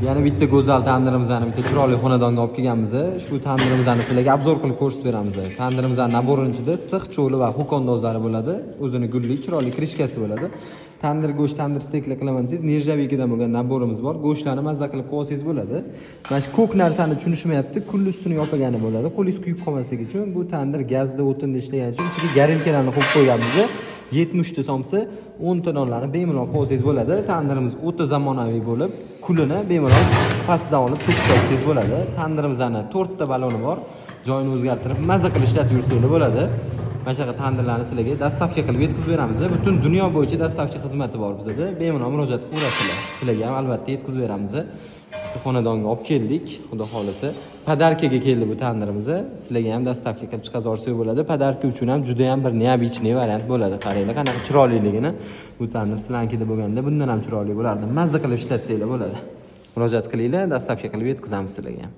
Yana bitta go'zal tandirimizni bitta chiroyli xonadonga olib kelganmiz. Shu tandirimizni sizlarga обзор qilib ko'rsatib beramiz. Tandirimizni набор ini ichida six, cho'li va xo'kondozlari bo'ladi. O'zini gulli, chiroyli крышка si bo'ladi. Tandir go'sht, tandir steyklar qilaman desangiz, нержавейка dan bo'lgan набор imiz bor. Go'shtlarni mazza qilib qo'ysangiz bo'ladi. Mana shu ko'k narsani tushunishmayapti. Kul ustini yopagani bo'ladi. Qo'lingiz kuyib qolmasligi uchun. Bu tandir gazda, o'tinda ishlagani uchun ichiga горелка larni qo'yib qo'yganmiz. 70 ta somsa, 10 ta nonlarni bemalol qo'ysangiz bo'ladi. Tandirimiz o'ta zamonaviy bo'lib, kulini bemalol pastidan olib to'kib qo'ysangiz bo'ladi. Tandirimizni 4 ta baloni bor. Joyini o'zgartirib, mazza qilib ishlatib yursanglar bo'ladi. Mana shunaqa tandirlarni sizlarga доставка qilib yetkazib beramiz. Butun dunyo bo'yicha доставка xizmati bor bizada. Bemalol murojaat qilaverasizlar. Sizlarga ham albatta yetkazib beramiz. Xonadonga olib keldik, xudo xohlasa. Подарка ga keldi bu tandirimiz. Sizlarga ham доставка qilib chiqazib yuborsak bo'ladi. Подарка uchun ham juda ham bir необычный variant bo'ladi. Qaranglar, qanaqa chiroyliligini. Bu tandir sizlarnikida bo'lganda bundan ham chiroyli bo'lardi. Mazza qilib ishlatsanglar bo'ladi. Murojaat qilinglar, доставка qilib yetkazamiz sizlarga ham.